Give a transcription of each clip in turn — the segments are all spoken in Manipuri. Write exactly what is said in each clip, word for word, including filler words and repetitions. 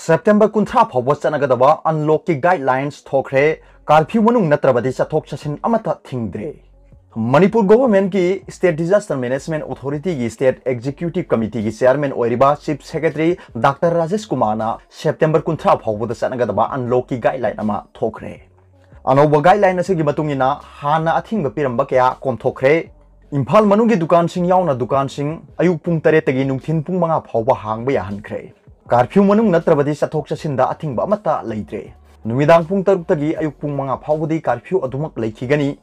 ꯁꯦꯞꯇꯦꯝꯕꯔ ꯀꯨꯟꯊ꯭ꯔꯥ ꯐꯥꯎꯕ ꯆꯠꯅꯒꯗꯕ ꯑꯟꯂꯣꯛꯀꯤ ꯒꯥꯏꯗꯂꯥꯏꯟꯁ ꯊꯣꯛꯈ꯭ꯔꯦ꯫ ꯀꯥꯔꯐ꯭ꯌꯨ ꯃꯅꯨꯡ ꯅꯠꯇ꯭ꯔꯕꯗꯤ ꯆꯠꯊꯣꯛ ꯆꯠꯁꯤꯟ ꯑꯃꯠꯇ ꯊꯤꯡꯗ꯭ꯔꯦ꯫ ꯃꯅꯤꯄꯨꯔ ꯒꯣꯚꯔꯟꯃꯦꯟꯠꯀꯤ ꯁ꯭ꯇꯦꯠ ꯗꯤꯖꯥꯁꯇꯔ ꯃꯦꯅꯦꯖꯃꯦꯟꯠ ꯑꯣꯊꯣꯔꯤꯇꯤꯒꯤ ꯁ꯭ꯇꯦꯠ ꯑꯦꯛꯖꯤꯀ꯭ꯌꯨꯇꯤꯚ ꯀꯃꯤꯇꯤꯒꯤ ꯆꯦꯌꯔꯃꯦꯟ ꯑꯣꯏꯔꯤꯕ ꯆꯤꯐ ꯁꯦꯀ꯭ꯔꯦꯇꯔꯤ ꯗꯥꯛꯇꯔ ꯔꯥꯖꯦꯁ ꯀꯨꯃꯥꯔꯅ ꯁꯦꯞꯇꯦꯝꯕꯔ ꯀꯨꯟꯊ꯭ꯔꯥ ꯐꯥꯎꯕꯗ ꯆꯠꯅꯒꯗꯕ ꯑꯟꯂꯣꯛꯀꯤ ꯒꯥꯏꯗꯂꯥꯏꯟ ꯑꯃ ꯊꯣꯛꯈ꯭ꯔꯦ꯫ ꯑꯅꯧꯕ ꯒꯥꯏꯗꯂꯥꯏꯟ ꯑꯁꯤꯒꯤ ꯃꯇꯨꯡ ꯏꯟꯅ ꯍꯥꯟꯅ ꯑꯊꯤꯡꯕ ꯄꯤꯔꯝꯕ ꯀꯌꯥ ꯀꯣꯝꯊꯣꯛꯈ꯭ꯔꯦ꯫ ꯏꯝꯐꯥꯜ ꯃꯅꯨꯡꯒꯤ ꯗꯨꯀꯥꯟꯁꯤꯡ ꯌꯥꯎꯅ ꯗꯨꯀꯥꯟꯁꯤꯡ ꯑꯌꯨꯛ ꯄꯨꯡ ꯇꯔꯦꯠꯇꯒꯤ ꯅꯨꯡꯊꯤꯜ ꯄꯨꯡ ꯃꯉꯥ ꯐꯥꯎꯕ ꯍꯥꯡꯕ ꯌꯥꯍꯟꯈ꯭ꯔꯦ꯫ ꯀꯥꯔꯐ꯭ꯌꯨ ꯃꯅꯨꯡ ꯅꯠꯇ꯭ꯔꯕꯗꯤ ꯆꯠꯊꯣꯛ ꯆꯠꯁꯤꯟꯗ ꯑꯊꯤꯡꯕ ꯑꯃꯠꯇ ꯂꯩꯇ꯭ꯔꯦ꯫ ꯅꯨꯃꯤꯗꯥꯡ ꯄꯨꯡ ꯇꯔꯨꯛꯇꯒꯤ ꯑꯌꯨꯛ ꯄꯨꯡ ꯃꯉꯥ ꯐꯥꯎꯕꯗꯤ ꯀꯥꯔꯐ꯭ꯌꯨ ꯑꯗꯨꯃꯛ ꯂꯩꯈꯤꯒꯅꯤ꯫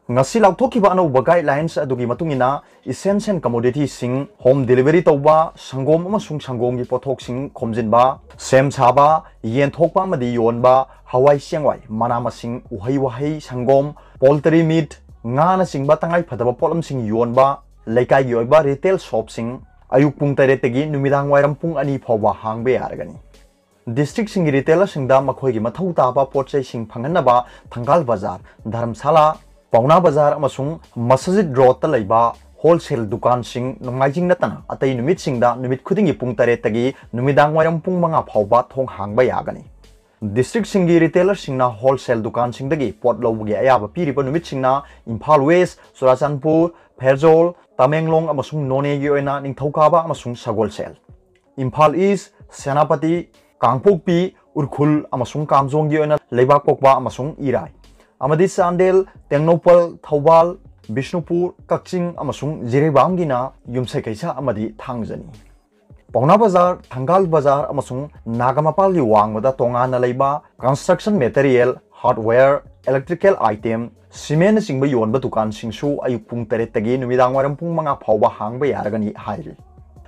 ꯉꯁꯤ ꯂꯥꯎꯊꯣꯛꯈꯤꯕ ꯑꯅꯧꯕ ꯒꯥꯏꯗꯂꯥꯏꯟꯁ ꯑꯗꯨꯒꯤ ꯃꯇꯨꯡ ꯏꯟꯅ, ꯏꯁꯦꯟꯁꯤꯌꯦꯜ ꯀꯃꯣꯗꯤꯇꯤꯁꯤꯡ ꯍꯣꯝ ꯗꯦꯂꯤꯚꯔꯤ ꯇꯧꯕ, ꯁꯪꯒꯣꯝ ꯑꯃꯁꯨꯡ ꯁꯪꯒꯣꯝꯒꯤ ꯄꯣꯠꯊꯣꯛꯁꯤꯡ ꯈꯣꯝꯖꯤꯟꯕ, ꯁꯦꯝ ꯁꯥꯕ, ꯌꯦꯟ ꯊꯣꯛꯄ ꯑꯃꯗꯤ ꯌꯣꯟꯕ, ꯍꯋꯥꯏ ꯆꯦꯡꯋꯥꯏ, ꯃꯅꯥ ꯃꯁꯤꯡ, ꯎꯍꯩ ꯋꯥꯍꯩ, ꯁꯪꯒꯣꯝ, ꯄꯣꯜꯇ꯭ꯔꯤ ꯃꯤꯠ, ꯉꯥꯅꯆꯤꯡꯕ ꯇꯉꯥꯏ ꯐꯗꯕ ꯄꯣꯠꯂꯝꯁꯤꯡ ꯌꯣꯟꯕ, ꯂꯩꯀꯥꯏꯒꯤ ꯑꯣꯏꯕ ꯔꯤꯇꯦꯜ ꯁꯣꯞꯁꯤꯡ ꯑꯌꯨꯛ ꯄꯨꯡ ꯇꯔꯦꯠꯇꯒꯤ ꯅꯨꯃꯤꯗꯥꯡ ꯋꯥꯏꯔꯝ ꯄꯨꯡ ꯑꯅꯤ ꯐꯥꯎꯕ ꯍꯥꯡꯕ ꯌꯥꯔꯒꯅꯤ꯫ ꯗꯤꯁꯇ꯭ꯔꯤꯛꯁꯤꯡꯒꯤ ꯔꯤꯇꯦꯂꯔꯁꯤꯡꯗ ꯃꯈꯣꯏꯒꯤ ꯃꯊꯧ ꯇꯥꯕ ꯄꯣꯠ ꯆꯩꯁꯤꯡ ꯐꯪꯍꯟꯅꯕ ꯊꯪꯒꯥꯜ ꯕꯖꯥꯔ, ꯙꯔꯝꯁꯥꯂꯥ, ꯄꯥꯎꯅꯥ ꯕꯖꯥꯔ ꯑꯃꯁꯨꯡ ꯃꯁꯖꯤꯗ ꯔꯣꯗꯇ ꯂꯩꯕ ꯍꯣꯜꯁꯦꯜ ꯗꯨꯀꯥꯟꯁꯤꯡ ꯅꯣꯡꯃꯥꯏꯖꯤꯡ ꯅꯠꯇꯅ ꯑꯇꯩ ꯅꯨꯃꯤꯠꯁꯤꯡꯗ ꯅꯨꯃꯤꯠ ꯈꯨꯗꯤꯡꯒꯤ ꯄꯨꯡ ꯇꯔꯦꯠꯇꯒꯤ ꯅꯨꯃꯤꯗꯥꯡ ꯋꯥꯏꯔꯝ ꯄꯨꯡ ꯃꯉꯥ ꯐꯥꯎꯕ ꯊꯣꯡ ꯍꯥꯡꯕ ꯌꯥꯒꯅꯤ꯫ ꯗꯤꯁꯇ꯭ꯔꯤꯛꯁꯤꯡꯒꯤ ꯔꯤꯇꯦꯂꯔꯁꯤꯡꯅ ꯍꯣꯜꯁꯦꯜ ꯗꯨꯀꯥꯟꯁꯤꯡꯗꯒꯤ ꯄꯣꯠ ꯂꯧꯕꯒꯤ ꯑꯌꯥꯕ ꯄꯤꯔꯤꯕ ꯅꯨꯃꯤꯠꯁꯤꯡꯅ ꯏꯝꯐꯥꯜ ꯋꯦꯁ, ꯆꯨꯔꯥꯆꯥꯟꯄꯨꯔ, ꯐꯦꯔꯖꯣꯜ, ꯇꯃꯦꯡꯂꯣꯡ ꯑꯃꯁꯨꯡ ꯅꯣꯅꯦꯒꯤ ꯑꯣꯏꯅ ꯅꯤꯡꯊꯧꯀꯥꯕ ꯑꯃꯁꯨꯡ ꯁꯒꯣꯜꯁꯦꯜ꯫ ꯏꯝꯐꯥꯜ ꯏꯁ, ꯁꯦꯅꯥꯄꯇꯤ, ꯀꯥꯡꯄꯣꯛꯄꯤ, ꯎꯈ꯭ꯔꯨꯜ ꯑꯃꯁꯨꯡ ꯀꯥꯝꯖꯣꯡꯒꯤ ꯑꯣꯏꯅ ꯂꯩꯕꯥꯛꯄꯣꯛꯄ ꯑꯃꯁꯨꯡ ꯏꯔꯥꯏ, ꯑꯃꯗꯤ ꯆꯥꯟꯗꯦꯜ, ꯇꯦꯡꯅꯧꯄꯜ, ꯊꯧꯕꯥꯜ, ꯕꯤꯁꯅꯨꯄꯨꯔ, ꯀꯛꯆꯤꯡ ꯑꯃꯁꯨꯡ ꯖꯤꯔꯤꯕꯥꯝꯒꯤꯅ ꯌꯨꯝꯁꯀꯩꯁ ꯑꯃꯗꯤ ꯊꯥꯡꯖꯅꯤ꯫ ꯄꯥꯎꯅꯥ ꯕꯖꯥꯔ, ꯊꯪꯒꯥꯜ ꯕꯖꯥꯔ ꯑꯃꯁꯨꯡ ꯅꯥꯒꯥꯃꯄꯥꯜꯒꯤ ꯋꯥꯡꯃꯗ ꯇꯣꯉꯥꯟꯅ ꯂꯩꯕ construction material, hardware, electrical item, ꯁꯤꯃꯦꯟꯅꯆꯤꯡꯕ ꯌꯣꯟꯕ ꯗꯨꯀꯥꯟꯁꯤꯡꯁꯨ ꯑꯌꯨꯛ ꯄꯨꯡ ꯇꯔꯦꯠꯇꯒꯤ ꯅꯨꯃꯤꯗꯥꯡ ꯋꯥꯏꯔꯝ ꯄꯨꯡ ꯃꯉꯥ ꯐꯥꯎꯕ ꯍꯥꯡꯕ ꯌꯥꯔꯒꯅꯤ ꯍꯥꯏꯔꯤ꯫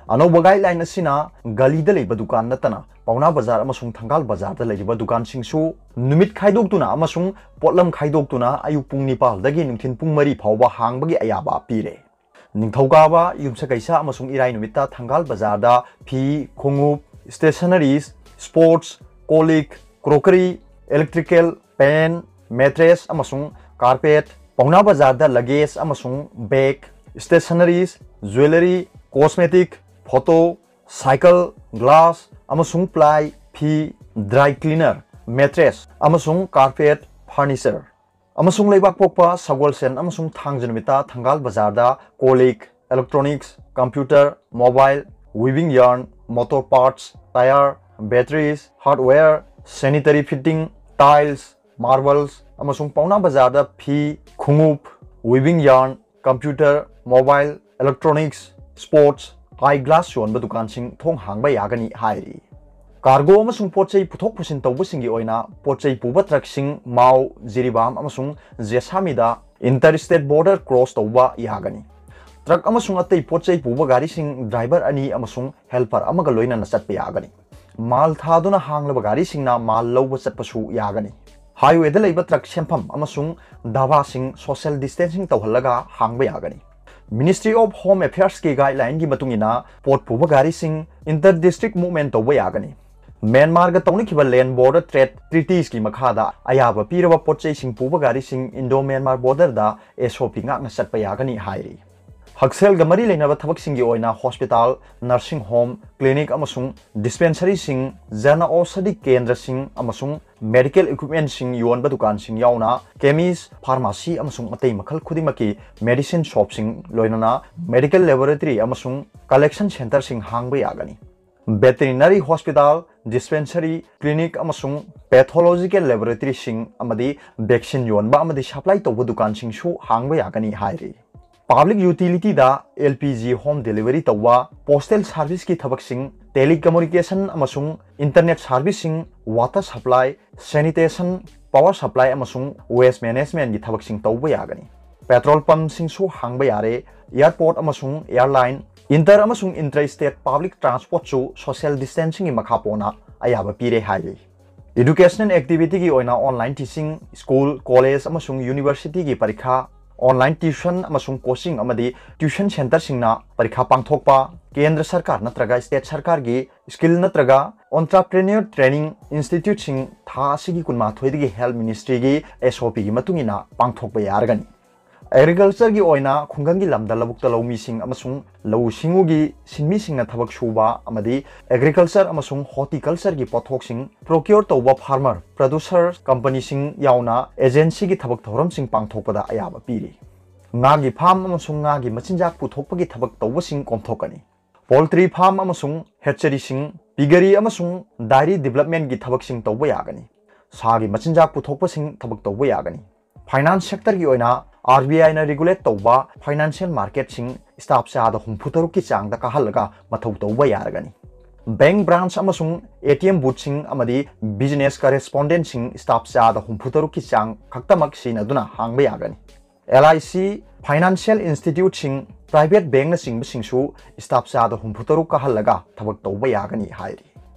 ꯑꯅꯧꯕ ꯒꯥꯏꯗꯂꯥꯏꯟ ꯑꯁꯤꯅ ꯒꯂꯤꯗ ꯂꯩꯕ ꯗꯨꯀꯥꯟ ꯅꯠꯇꯅ ꯄꯥꯎꯅꯥ ꯕꯖꯥꯔ ꯑꯃꯁꯨꯡ ꯊꯪꯒꯥꯜ ꯕꯖꯥꯔꯗ ꯂꯩꯔꯤꯕ ꯗꯨꯀꯥꯟꯁꯤꯡꯁꯨ ꯅꯨꯃꯤꯠ ꯈꯥꯏꯗꯣꯛꯇꯨꯅ ꯑꯃꯁꯨꯡ ꯄꯣꯠꯂꯝ ꯈꯥꯏꯗꯣꯛꯇꯨꯅ ꯑꯌꯨꯛ ꯄꯨꯡ ꯅꯤꯄꯥꯜꯗꯒꯤ ꯅꯨꯡꯊꯤꯜ ꯄꯨꯡ ꯃꯔꯤ ꯐꯥꯎꯕ ꯍꯥꯡꯕꯒꯤ ꯑꯌꯥꯕ ꯄꯤꯔꯦ꯫ ꯅꯤꯡꯊꯧꯀꯥꯕ, ꯌꯨꯝꯁꯀꯩꯁ ꯑꯃꯁꯨꯡ ꯏꯔꯥꯏ ꯅꯨꯃꯤꯠꯇ ꯊꯪꯒꯥꯜ ꯕꯖꯥꯔꯗ ꯐꯤ, ꯈꯣꯡꯎꯞ, stationeries, sports, ꯀꯣꯜ ꯂꯤꯛ, crockery, electrical, pen, mattress ꯑꯃꯁꯨꯡ carpet, ꯄꯥꯎꯅꯥ ꯕꯖꯥꯔꯗ luggage ꯑꯃꯁꯨꯡ bag, stationeries, jewellery, cosmetic, photo, cycle, glass ꯑꯃꯁꯨꯡ ply, ꯐꯤ, dry cleaner, mattress ꯑꯃꯁꯨꯡ carpet, furniture꯫ ꯑꯃꯁꯨꯡ ꯂꯩꯕꯥꯛ ꯄꯣꯛꯄ ꯁꯒꯣꯜꯁꯦꯟ ꯑꯃꯁꯨꯡ ꯊꯥꯡꯖ ꯅꯨꯃꯤꯠꯇ ꯊꯪꯒꯥꯜ ꯕꯖꯥꯔꯗ ꯀꯣꯜ ꯂꯤꯛ, electronics, computer, mobile, weaving yarn, motor parts, tyre, batteries, hardware, sanitary fitting, tiles, marbles ꯑꯃꯁꯨꯡ ꯄꯥꯎꯅꯥ ꯕꯖꯥꯔꯗ ꯐꯤ, ꯈꯣꯡꯎꯞ, weaving yarn, computer, mobile, electronics, sports, eye glass ꯌꯣꯟꯕ ꯗꯨꯀꯥꯟꯁꯤꯡ ꯊꯣꯡ ꯍꯥꯡꯕ ꯌꯥꯒꯅꯤ ꯍꯥꯏꯔꯤ꯫ ꯀꯥꯔꯒꯣ ꯑꯃꯁꯨꯡ ꯄꯣꯠ ꯆꯩ ꯄꯨꯊꯣꯛ ꯄꯨꯁꯤꯟ ꯇꯧꯕꯁꯤꯡꯒꯤ ꯑꯣꯏꯅ ꯄꯣꯠ ꯆꯩ ꯄꯨꯕ ꯇ꯭ꯔꯛꯁꯤꯡ ꯃꯥꯎ, ꯖꯤꯔꯤꯕꯥꯝ ꯑꯃꯁꯨꯡ ꯖꯦꯁꯥꯃꯤꯗ inter state border cross ꯇꯧꯕ ꯌꯥꯒꯅꯤ꯫ ꯇ꯭ꯔꯛ ꯑꯃꯁꯨꯡ ꯑꯇꯩ ꯄꯣꯠ ꯆꯩ ꯄꯨꯕ ꯒꯥꯔꯤꯁꯤꯡ ꯗ꯭ꯔꯥꯏꯚꯔ ꯑꯅꯤ ꯑꯃꯁꯨꯡ ꯍꯦꯜꯄꯔ ꯑꯃꯒ ꯂꯣꯏꯅꯅ ꯆꯠꯄ ꯌꯥꯒꯅꯤ꯫ ꯃꯥꯜ ꯊꯥꯗꯨꯅ ꯍꯥꯡꯂꯕ ꯒꯥꯔꯤꯁꯤꯡꯅ ꯃꯥꯜ ꯂꯧꯕ ꯆꯠꯄꯁꯨ ꯌꯥꯒꯅꯤ꯫ ꯍꯥꯏꯋꯦꯗ ꯂꯩꯕ ꯇ꯭ꯔꯛ ꯁꯦꯝꯐꯝ ꯑꯃꯁꯨꯡ ꯙꯥꯕꯥꯁꯤꯡ social distancing ꯇꯧꯍꯜꯂꯒ ꯍꯥꯡꯕ ꯌꯥꯒꯅꯤ꯫ Ministry of Home Affairsꯀꯤ guidelineꯒꯤ ꯃꯇꯨꯡ ꯏꯟꯅ ꯄꯣꯠ ꯄꯨꯕ ꯒꯥꯔꯤꯁꯤꯡ inter district movement ꯇꯧꯕ ꯌꯥꯒꯅꯤ꯫ ꯃ꯭ꯌꯥꯟꯃꯥꯔꯒ ꯇꯧꯅꯈꯤꯕ land border trade treatiesꯀꯤ ꯃꯈꯥꯗ ꯑꯌꯥꯕ ꯄꯤꯔꯕ ꯄꯣꯠ ꯆꯩꯁꯤꯡ ꯄꯨꯕ ꯒꯥꯔꯤꯁꯤꯡ Indo Myanmar borderꯗ SOP ꯉꯥꯛꯅ ꯆꯠꯄ ꯌꯥꯒꯅꯤ ꯍꯥꯏꯔꯤ꯫ ꯍꯛꯁꯦꯜꯒ ꯃꯔꯤ ꯂꯩꯅꯕ ꯊꯕꯛꯁꯤꯡꯒꯤ ꯑꯣꯏꯅ hospital, nursing home, clinic ꯑꯃꯁꯨꯡ dispensaryꯁꯤꯡ, ꯖꯅ ꯑꯧꯁꯥꯙꯤ ꯀꯦꯟꯗ꯭ꯔꯁꯤꯡ ꯑꯃꯁꯨꯡ medical equipmentꯁꯤꯡ ꯌꯣꯟꯕ ꯗꯨꯀꯥꯟꯁꯤꯡ ꯌꯥꯎꯅ chemist, pharmacy ꯑꯃꯁꯨꯡ ꯑꯇꯩ ꯃꯈꯜ ꯈꯨꯗꯤꯡꯃꯛꯀꯤ medicine shopꯁꯤꯡ, ꯂꯣꯏꯅꯅ medical laboratory ꯑꯃꯁꯨꯡ collection centreꯁꯤꯡ ꯍꯥꯡꯕ ꯌꯥꯒꯅꯤ꯫ Veterinary hospital, dispensary, clinic ꯑꯃꯁꯨꯡ pathological laboratoryꯁꯤꯡ ꯑꯃꯗꯤ vaccine ꯌꯣꯟꯕ ꯑꯃꯗꯤ supply ꯇꯧꯕ ꯗꯨꯀꯥꯟꯁꯤꯡꯁꯨ ꯍꯥꯡꯕ ꯌꯥꯒꯅꯤ ꯍꯥꯏꯔꯤ꯫ Public utilityꯗ LPG home delivery ꯇꯧꯕ, postal serviceꯀꯤ ꯊꯕꯛꯁꯤꯡ, telecommunication ꯑꯃꯁꯨꯡ internet serviceꯁꯤꯡ, water supply, sanitation, power supply ꯑꯃꯁꯨꯡ waste managementꯀꯤ ꯊꯕꯛꯁꯤꯡ ꯇꯧꯕ ꯌꯥꯒꯅꯤ꯫ Petrol pumpꯁꯤꯡꯁꯨ ꯍꯥꯡꯕ ꯌꯥꯔꯦ꯫ Airport ꯑꯃꯁꯨꯡ airline, inter ꯑꯃꯁꯨꯡ intra state public transportꯁꯨ social distancingꯒꯤ ꯃꯈꯥ ꯄꯣꯟꯅ ꯑꯌꯥꯕ ꯄꯤꯔꯦ ꯍꯥꯏꯔꯤ꯫ Educational activityꯒꯤ ꯑꯣꯏꯅ online teaching, school, college ꯑꯃꯁꯨꯡ universityꯒꯤ ꯄꯔꯤꯈꯥ, online tuition ꯑꯃꯁꯨꯡ coaching ꯑꯃꯗꯤ tuition centreꯁꯤꯡꯅ ꯄꯔꯤꯈꯥ ꯄꯥꯡꯊꯣꯛꯄ, ꯀꯦꯟꯗ꯭ꯔ ꯁꯔꯀꯥꯔ ꯅꯠꯇ꯭ꯔꯒ state ꯁꯔꯀꯥꯔꯒꯤ skill ꯅꯠꯇ꯭ꯔꯒ entrepreneur training instituteꯁꯤꯡ ꯊꯥ ꯑꯁꯤꯒꯤ ꯀꯨꯟꯃꯥꯊꯣꯏꯗꯒꯤ health ministryꯒꯤ SOPꯒꯤ ꯃꯇꯨꯡ ꯏꯟꯅ ꯄꯥꯡꯊꯣꯛꯄ ꯌꯥꯔꯒꯅꯤ꯫ Agriculture ꯒꯤ ꯑꯣꯏꯅ ꯈꯨꯡꯒꯪꯒꯤ ꯂꯝꯗ ꯂꯧꯕꯨꯛꯇ ꯂꯧꯃꯤꯁꯤꯡ ꯑꯃꯁꯨꯡ ꯂꯧꯎ ꯁꯤꯡꯎꯒꯤ ꯁꯤꯟꯃꯤꯁꯤꯡꯅ ꯊꯕꯛ ꯁꯨꯕ ꯑꯃꯗꯤ agriculture ꯑꯃꯁꯨꯡ horticulture ꯒꯤ ꯄꯣꯠꯊꯣꯛꯁꯤꯡ procure ꯇꯧꯕ farmer, producer company ꯁꯤꯡ ꯌꯥꯎꯅ agency ꯒꯤ ꯊꯕꯛ ꯊꯧꯔꯝꯁꯤꯡ ꯄꯥꯡꯊꯣꯛꯄꯗ ꯑꯌꯥꯕ ꯄꯤꯔꯤ꯫ ꯉꯥꯒꯤ farm ꯑꯃꯁꯨꯡ ꯉꯥꯒꯤ ꯃꯆꯤꯟꯖꯥꯛ ꯄꯨꯊꯣꯛꯄꯒꯤ ꯊꯕꯛ ꯇꯧꯕꯁꯤꯡ ꯀꯣꯝꯊꯣꯛꯀꯅꯤ꯫ Poultry farm ꯑꯃꯁꯨꯡ hatchery ꯁꯤꯡ, piggery ꯑꯃꯁꯨꯡ dairy development ꯀꯤ ꯊꯕꯛꯁꯤꯡ ꯇꯧꯕ ꯌꯥꯒꯅꯤ꯫ ꯁꯥꯒꯤ ꯃꯆꯤꯟꯖꯥꯛ ꯄꯨꯊꯣꯛꯄꯁꯤꯡ ꯊꯕꯛ ꯇꯧꯕ ꯌꯥꯒꯅꯤ꯫ Finance sector ꯒꯤ ꯑꯣꯏꯅ RBI ꯅ regulate ꯇꯧꯕ financial market ꯁꯤꯡ staff ꯆꯥꯗ ꯍꯨꯝꯐꯨ ꯇꯔꯨꯛ ꯀꯤ ꯆꯥꯡꯗ ꯀꯥꯍꯜꯂꯒ ꯃꯊꯧ ꯇꯧꯕ ꯌꯥꯔꯒꯅꯤ꯫ Bank branch ꯑꯃꯁꯨꯡ ATM booth ꯁꯤꯡ ꯑꯃꯗꯤ business correspondent ꯁꯤꯡ staff ꯆꯥꯗ ꯍꯨꯝꯐꯨ ꯇꯔꯨꯛ ꯀꯤ ꯆꯥꯡ ꯈꯛꯇꯃꯛ ꯁꯤꯖꯤꯟꯅꯗꯨꯅ ꯍꯥꯡꯕ ꯌꯥꯒꯅꯤ꯫ LIC, financial institute ꯁꯤꯡ, private bank ꯅꯆꯤꯡꯕꯁꯤꯡꯁꯨ staff ꯆꯥꯗ ꯍꯨꯝꯐꯨ ꯇꯔꯨꯛ ꯀꯥꯍꯜꯂꯒ ꯊꯕꯛ ꯇꯧꯕ ꯌꯥꯒꯅꯤ ꯍꯥꯏꯔꯤ꯫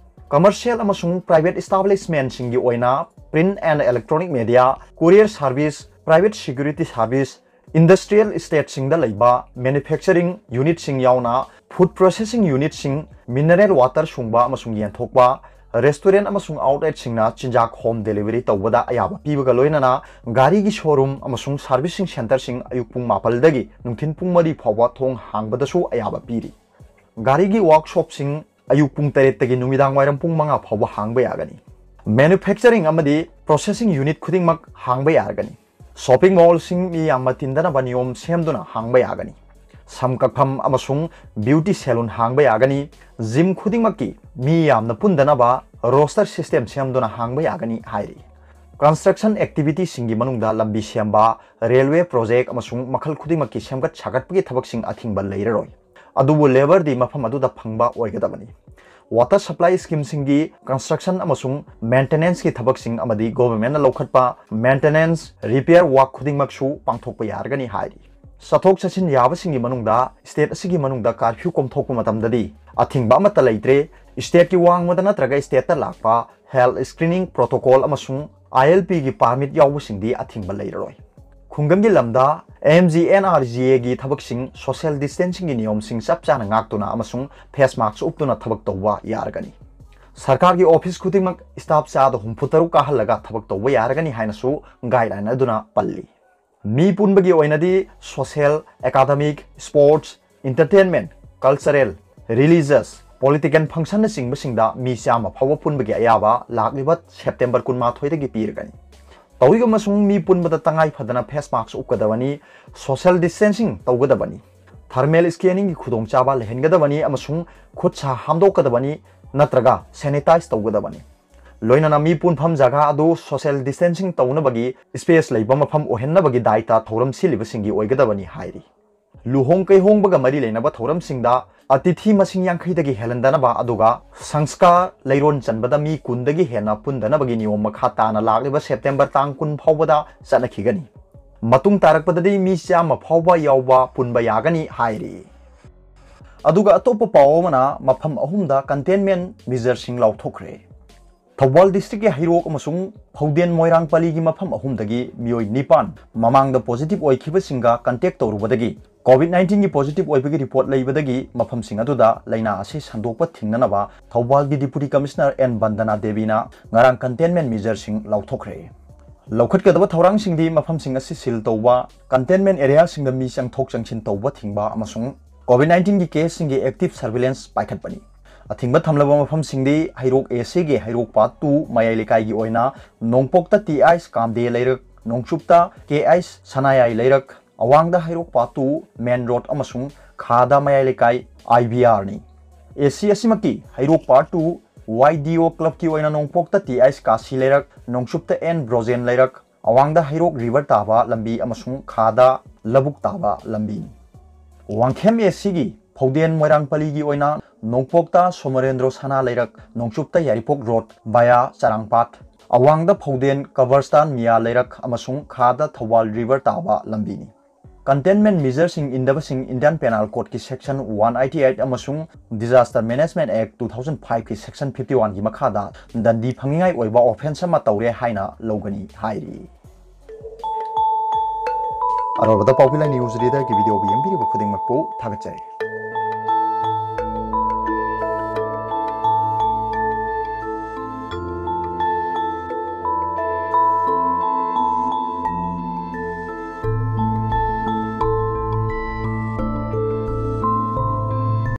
Commercial ꯑꯃꯁꯨꯡ private establishment ꯁꯤꯡꯒꯤ ꯑꯣꯏꯅ print and electronic media, courier service, private security service, industrial estate ꯁꯤꯡꯗ ꯂꯩꯕ manufacturing unit ꯁꯤꯡ ꯌꯥꯎꯅ food processing unit ꯁꯤꯡ, mineral water ꯁꯨꯡꯕ ꯑꯃꯁꯨꯡ ꯌꯦꯟꯊꯣꯛꯄ, restaurant ꯑꯃꯁꯨꯡ outlet ꯁꯤꯡꯅ ꯆꯤꯟꯖꯥꯛ home delivery ꯇꯧꯕꯗ ꯑꯌꯥꯕ ꯄꯤꯕꯒ ꯂꯣꯏꯅꯅ ꯒꯥꯔꯤꯒꯤ showroom ꯑꯃꯁꯨꯡ servicing center ꯁꯤꯡ ꯑꯌꯨꯛ ꯄꯨꯡ ꯃꯥꯄꯜꯗꯒꯤ ꯅꯨꯡꯊꯤꯜ ꯄꯨꯡ ꯃꯔꯤ ꯐꯥꯎꯕ ꯊꯣꯡ ꯍꯥꯡꯕꯗꯁꯨ ꯑꯌꯥꯕ ꯄꯤꯔꯤ꯫ ꯒꯥꯔꯤꯒꯤ workshop ꯁꯤꯡ ꯑꯌꯨꯛ ꯄꯨꯡ ꯇꯔꯦꯠꯇꯒꯤ ꯅꯨꯃꯤꯗꯥꯡ ꯋꯥꯏꯔꯝ ꯄꯨꯡ ꯃꯉꯥ ꯐꯥꯎꯕ ꯍꯥꯡꯕ ꯌꯥꯒꯅꯤ꯫ Manufacturing ꯑꯃꯗꯤ processing unit ꯈꯨꯗꯤꯡꯃꯛ ꯍꯥꯡꯕ ꯌꯥꯔꯒꯅꯤ꯫ Shopping mall ꯁꯤꯡ ꯃꯤ ꯌꯥꯝꯅ ꯇꯤꯟꯗꯅꯕ ꯅꯤꯌꯣꯝ ꯁꯦꯝꯗꯨꯅ ꯍꯥꯡꯕ ꯌꯥꯒꯅꯤ꯫ ꯁꯝ ꯀꯛꯐꯝ ꯑꯃꯁꯨꯡ beauty salon ꯍꯥꯡꯕ ꯌꯥꯒꯅꯤ꯫ Gym ꯈꯨꯗꯤꯡꯃꯛꯀꯤ ꯃꯤ ꯌꯥꯝꯅ ꯄꯨꯟꯗꯅꯕ roster system ꯁꯦꯝꯗꯨꯅ ꯍꯥꯡꯕ ꯌꯥꯒꯅꯤ ꯍꯥꯏꯔꯤ꯫ Construction activity ꯁꯤꯡꯒꯤ ꯃꯅꯨꯡꯗ ꯂꯝꯕꯤ ꯁꯦꯝꯕ, railway project ꯑꯃꯁꯨꯡ ꯃꯈꯜ ꯈꯨꯗꯤꯡꯃꯛꯀꯤ ꯁꯦꯝꯒꯠ ꯁꯥꯒꯠꯄꯒꯤ ꯊꯕꯛꯁꯤꯡ ꯑꯊꯤꯡꯕ ꯂꯩꯔꯔꯣꯏ꯫ ꯑꯗꯨꯕꯨ labour ꯗꯤ ꯃꯐꯝ ꯑꯗꯨꯗ ꯐꯪꯕ ꯑꯣꯏꯒꯗꯕꯅꯤ꯫ Water supply scheme ꯁꯤꯡꯒꯤ construction ꯑꯃꯁꯨꯡ maintenance ꯀꯤ ꯊꯕꯛꯁꯤꯡ ꯑꯃꯗꯤ government ꯅ ꯂꯧꯈꯠꯄ maintenance, repair work ꯈꯨꯗꯤꯡꯃꯛꯁꯨ ꯄꯥꯡꯊꯣꯛꯄ ꯌꯥꯔꯒꯅꯤ ꯍꯥꯏꯔꯤ꯫ ꯆꯠꯊꯣꯛ ꯆꯠꯁꯤꯟ ꯌꯥꯕꯁꯤꯡꯒꯤ ꯃꯅꯨꯡꯗ state ꯑꯁꯤꯒꯤ ꯃꯅꯨꯡꯗ curfew ꯀꯣꯝꯊꯣꯛꯄ ꯃꯇꯝꯗꯗꯤ ꯑꯊꯤꯡꯕ ꯑꯃꯠꯇ ꯂꯩꯇ꯭ꯔꯦ꯫ State ꯀꯤ ꯋꯥꯡꯃꯗ ꯅꯠꯇ꯭ꯔꯒ state ꯇ ꯂꯥꯛꯄ health screening protocol ꯑꯃꯁꯨꯡ ILP ꯒꯤ permit ꯌꯥꯎꯕꯁꯤꯡꯗꯤ ꯑꯊꯤꯡꯕ ꯂꯩꯔꯔꯣꯏ꯫ ꯈꯨꯡꯒꯪꯒꯤ ꯂꯝꯗ MGNREGA ꯒꯤ ꯊꯕꯛꯁꯤꯡ, social distancing ꯒꯤ ꯅꯤꯌꯣꯝꯁꯤꯡ ꯆꯞ ꯆꯥꯅ ꯉꯥꯛꯇꯨꯅ ꯑꯃꯁꯨꯡ face mask ꯎꯞꯇꯨꯅ ꯊꯕꯛ ꯇꯧꯕ ꯌꯥꯔꯒꯅꯤ꯫ ꯁꯔꯀꯥꯔꯒꯤ office ꯈꯨꯗꯤꯡꯃꯛ staff ꯆꯥꯗ ꯍꯨꯝꯐꯨ ꯇꯔꯨꯛ ꯀꯥꯍꯜꯂꯒ ꯊꯕꯛ ꯇꯧꯕ ꯌꯥꯔꯒꯅꯤ ꯍꯥꯏꯅꯁꯨ guideline ꯑꯗꯨꯅ ꯄꯜꯂꯤ꯫ ꯃꯤ ꯄꯨꯟꯕꯒꯤ ꯑꯣꯏꯅꯗꯤ social, academic, sports, entertainment, cultural, religious, political functionꯅꯆꯤꯡꯕꯁꯤꯡꯗ ꯃꯤ ꯆꯥꯝꯃ ꯐꯥꯎꯕ ꯄꯨꯟꯕꯒꯤ ꯑꯌꯥꯕ ꯂꯥꯛꯂꯤꯕ ꯁꯦꯞꯇꯦꯝꯕꯔ ꯀꯨꯟꯃꯥꯊꯣꯏꯗꯒꯤ ꯄꯤꯔꯒꯅꯤ꯫ ꯇꯧꯏꯒꯨꯝꯕꯁꯨꯡ ꯃꯤ ꯄꯨꯟꯕꯗ ꯇꯉꯥꯏ ꯐꯗꯅ face mask ꯎꯞꯀꯗꯕꯅꯤ, social distancing ꯇꯧꯒꯗꯕꯅꯤ, thermal scanningꯒꯤ ꯈꯨꯗꯣꯡꯆꯥꯕ ꯂꯩꯍꯟꯒꯗꯕꯅꯤ ꯑꯃꯁꯨꯡ ꯈꯨꯠ ꯁꯥ ꯍꯥꯝꯗꯣꯛꯀꯗꯕꯅꯤ ꯅꯠꯇ꯭ꯔꯒ sanitize ꯇꯧꯒꯗꯕꯅꯤ꯫ ꯂꯣꯏꯅꯅ ꯃꯤ ꯄꯨꯟꯐꯝ ꯖꯒꯥ ꯑꯗꯨ social distancing ꯇꯧꯅꯕꯒꯤ space ꯂꯩꯕ ꯃꯐꯝ ꯑꯣꯏꯍꯟꯅꯕꯒꯤ ꯗꯥꯏꯇ ꯊꯧꯔꯝ ꯁꯤꯜꯂꯤꯕꯁꯤꯡꯒꯤ ꯑꯣꯏꯒꯗꯕꯅꯤ ꯍꯥꯏꯔꯤ꯫ ꯂꯨꯍꯣꯡ ꯀꯩꯍꯣꯡꯕꯒ ꯃꯔꯤ ꯂꯩꯅꯕ ꯊꯧꯔꯝꯁꯤꯡꯗ ꯑꯇꯤꯊꯤ ꯃꯁꯤꯡ ꯌꯥꯡꯈꯩꯗꯒꯤ ꯍꯦꯜꯍꯟꯗꯅꯕ, ꯑꯗꯨꯒ ꯁꯪꯁꯀꯥꯔ ꯂꯩꯔꯣꯟ ꯆꯟꯕꯗ ꯃꯤ ꯀꯨꯟꯗꯒꯤ ꯍꯦꯟꯅ ꯄꯨꯟꯗꯅꯕꯒꯤ ꯅꯤꯌꯣꯝ ꯃꯈꯥ ꯇꯥꯅ ꯂꯥꯛꯂꯤꯕ ꯁꯦꯞꯇꯦꯝꯕꯔ ꯇꯥꯡ ꯀꯨꯟ ꯐꯥꯎꯕꯗ ꯆꯠꯅꯈꯤꯒꯅꯤ꯫ ꯃꯇꯨꯡ ꯇꯥꯔꯛꯄꯗꯗꯤ ꯃꯤ ꯆꯥꯝꯃ ꯐꯥꯎꯕ ꯌꯥꯎꯕ ꯄꯨꯟꯕ ꯌꯥꯒꯅꯤ ꯍꯥꯏꯔꯤ꯫ ꯑꯗꯨꯒ ꯑꯇꯣꯞꯄ ꯄꯥꯎ ꯑꯃꯅ, ꯃꯐꯝ ꯑꯍꯨꯝꯗ containment measureꯁꯤꯡ ꯂꯥꯎꯊꯣꯛꯈ꯭ꯔꯦ꯫ ꯊꯧꯕꯥꯜ districtꯀꯤ ꯍꯩꯔꯣꯛ ꯑꯃꯁꯨꯡ ꯐꯧꯗꯦꯟ ꯃꯣꯏꯔꯥꯡ ꯄꯜꯂꯤꯒꯤ ꯃꯐꯝ ꯑꯍꯨꯝꯗꯒꯤ ꯃꯤꯑꯣꯏ ꯅꯤꯄꯥꯟ ꯃꯃꯥꯡꯗ positive ꯑꯣꯏꯈꯤꯕꯁꯤꯡꯒ contact ꯇꯧꯔꯨꯕꯗꯒꯤ COVID nineteenꯒꯤ positive ꯑꯣꯏꯕꯒꯤ report ꯂꯩꯕꯗꯒꯤ ꯃꯐꯝꯁꯤꯡ ꯑꯗꯨꯗ ꯂꯥꯏꯅꯥ ꯑꯁꯤ ꯁꯟꯗꯣꯛꯄ ꯊꯤꯡꯅꯅꯕ ꯊꯧꯕꯥꯜꯒꯤ Deputy Commissioner ꯑꯦꯟ ꯕꯟꯗꯅꯥ ꯗꯦꯕꯤꯅ ꯉꯔꯥꯡ containment measureꯁꯤꯡ ꯂꯥꯎꯊꯣꯛꯈ꯭ꯔꯦ꯫ ꯂꯧꯈꯠꯀꯗꯕ ꯊꯧꯔꯥꯡꯁꯤꯡꯗꯤ ꯃꯐꯝꯁꯤꯡ ꯑꯁꯤ seal ꯇꯧꯕ, containment areaꯁꯤꯡꯗ ꯃꯤ ꯆꯪꯊꯣꯛ ꯆꯪꯁꯤꯟ ꯇꯧꯕ ꯊꯤꯡꯕ ꯑꯃꯁꯨꯡ COVID nineteenꯒꯤ caseꯁꯤꯡꯒꯤ active surveillance ꯄꯥꯏꯈꯠꯄꯅꯤ꯫ ꯑꯊꯤꯡꯕ ꯊꯝꯂꯕ ꯃꯐꯝꯁꯤꯡꯗꯤ ꯍꯩꯔꯣꯛ ACꯒꯤ ꯍꯩꯔꯣꯛ part two ꯃꯌꯥꯏ ꯂꯩꯀꯥꯏꯒꯤ ꯑꯣꯏꯅ ꯅꯣꯡꯄꯣꯛꯇ ꯇꯤ ꯑꯩꯆ ꯀꯥꯝꯗꯦ ꯂꯩꯔꯛ, ꯅꯣꯡꯆꯨꯞꯇ ꯀꯦ ꯑꯩꯆ ꯁꯅꯥꯌꯥꯏ ꯂꯩꯔꯛ, ꯑꯋꯥꯡꯗ ꯍꯩꯔꯣꯛ part two main road ꯑꯃꯁꯨꯡ ꯈꯥꯗ ꯃꯌꯥꯏ ꯂꯩꯀꯥꯏ IVRꯅꯤ꯫ AC ꯑꯁꯤꯃꯛꯇꯤ ꯍꯩꯔꯣꯛ part two YDO clubꯀꯤ ꯑꯣꯏꯅ ꯅꯣꯡꯄꯣꯛꯇ ꯇꯤ ꯑꯩꯆ ꯀꯥꯁꯤ ꯂꯩꯔꯛ, ꯅꯣꯡꯆꯨꯞꯇ ꯑꯦꯟ ꯕ꯭ꯔꯣꯖꯦꯟ ꯂꯩꯔꯛ, ꯑꯋꯥꯡꯗ ꯍꯩꯔꯣꯛ river ꯇꯥꯕ ꯂꯝꯕꯤ ꯑꯃꯁꯨꯡ ꯈꯥꯗ ꯂꯧꯕꯨꯛ ꯇꯥꯕ ꯂꯝꯕꯤꯅꯤ꯫ ꯋꯥꯡꯈꯦꯝ ACꯒꯤ ꯐꯧꯗꯦꯟ ꯃꯣꯏꯔꯥꯡ ꯄꯜꯂꯤꯒꯤ ꯑꯣꯏꯅ ꯅꯣꯡꯄꯣꯛꯇ ꯁꯣꯃꯣꯔꯦꯟꯗ꯭ꯔꯣ ꯁꯅꯥ ꯂꯩꯔꯛ, ꯅꯣꯡꯆꯨꯞꯇ ꯌꯥꯏꯔꯤꯄꯣꯛ road via ꯆꯔꯥꯡꯄꯥꯠ, ꯑꯋꯥꯡꯗ ꯐꯧꯗꯦꯟ ꯀꯕꯔꯁꯇꯥꯟ ꯃꯤꯌꯥ ꯂꯩꯔꯛ ꯑꯃꯁꯨꯡ ꯈꯥꯗ ꯊꯧꯕꯥꯜ river ꯇꯥꯕ ꯂꯝꯕꯤꯅꯤ꯫ Containment measureꯁꯤꯡ ꯏꯟꯗꯕꯁꯤꯡ Indian Penal Codeꯀꯤ section one eighty eight ꯑꯃꯁꯨꯡ Disaster Management Act two thousand fiveꯀꯤ section fifty oneꯒꯤ ꯃꯈꯥꯗ ꯗꯟꯗꯤ ꯐꯪꯅꯤꯡꯉꯥꯏ ꯑꯣꯏꯕ offence ꯑꯃ ꯇꯧꯔꯦ ꯍꯥꯏꯅ ꯂꯧꯒꯅꯤ ꯍꯥꯏꯔꯤ꯫ ꯑꯔꯣꯏꯕꯗ ꯄꯥꯎꯕꯤ ꯂꯥꯏ news leaderꯒꯤ videoꯕꯨ ꯌꯦꯡꯕꯤꯔꯤꯕ ꯈꯨꯗꯤꯡꯃꯛꯄꯨ ꯊꯥꯒꯠꯆꯔꯤ꯫